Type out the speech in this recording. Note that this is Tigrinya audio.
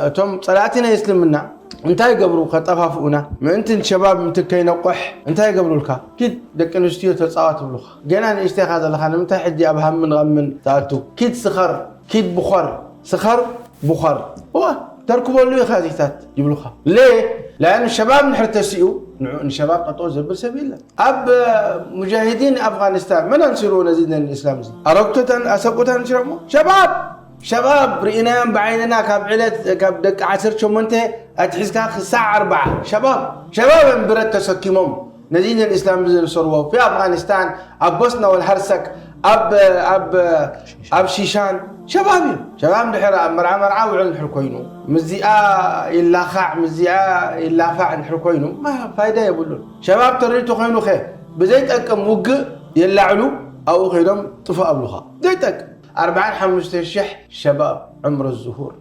እቶም ጸላእቲ ናይ እስልምና እንታይ ይገብሩ? ከጠፋፍኡና ምእንቲ ሸባብ ምእንቲ ከይነቆሕ እንታይ ይገብሩልካ? ኪድ ደቂ ኣንስትዮ ተጻወት ይብሉኻ። ገና ንእሽተይ ኢኻ ዘለኻ፣ ንምንታይ ሕጂ ኣብ ሃምን ቐምን ትኣቱ? ኪድ ስኸር፣ ኪድ ብኾር፣ ስኸር ብኾር፣ እዋ ተርክበሉ ኢኻ እዚታት ይብሉኻ። ሌ ላን ሸባብ ንሕር ተሲኡ ንዑ ንሸባብ ጠጠው ዘብል ሰብ የለን። ኣብ ሙጃሂዲን ኣፍጋኒስታን መን ኣንሲርዎ ነዚ ዲን እስላም እዚ? ኣረግቶታን ኣሰብኡታን ሽረሞ ሸባብ ሸባብ ርኢናዮም ብዓይንና። ካብ ዕለት ካብ ደቂ ዓሰርተ ሸሞንተ ኣትሒዝካ ክሳዕ ኣርባዓ ሸባብ ሸባብ እዮም ብረት ተሰኪሞም ነዚ ዲን እስላም እዚ ዝሰርዎ። ፊ ኣፍጋኒስታን፣ ኣብ ቦስና ወልሃርሰክ፣ ኣብ ኣብ ኣብ ሺሻን ሸባብ እዩ። ሸባብ እንድሕር ኣብ መርዓ መርዓ ውዕል እንድሕር ኮይኑ፣ ምዚኣ ይላኻዕ ምዚኣ ይላፋዕ እንድሕር ኮይኑ፣ ማ ፋይዳ የብሉን። ሸባብ ተሪር ተኮይኑ ኸ ብዘይጠቅም ውግእ የላዕሉ፣ ኣብኡ ከይዶም ጥፉእ ኣብሉኻ። ዘይጠቅም ኣርባዓን ሓሙሽተ ሽሕ ሸባብ ዕምሩ ዝሁር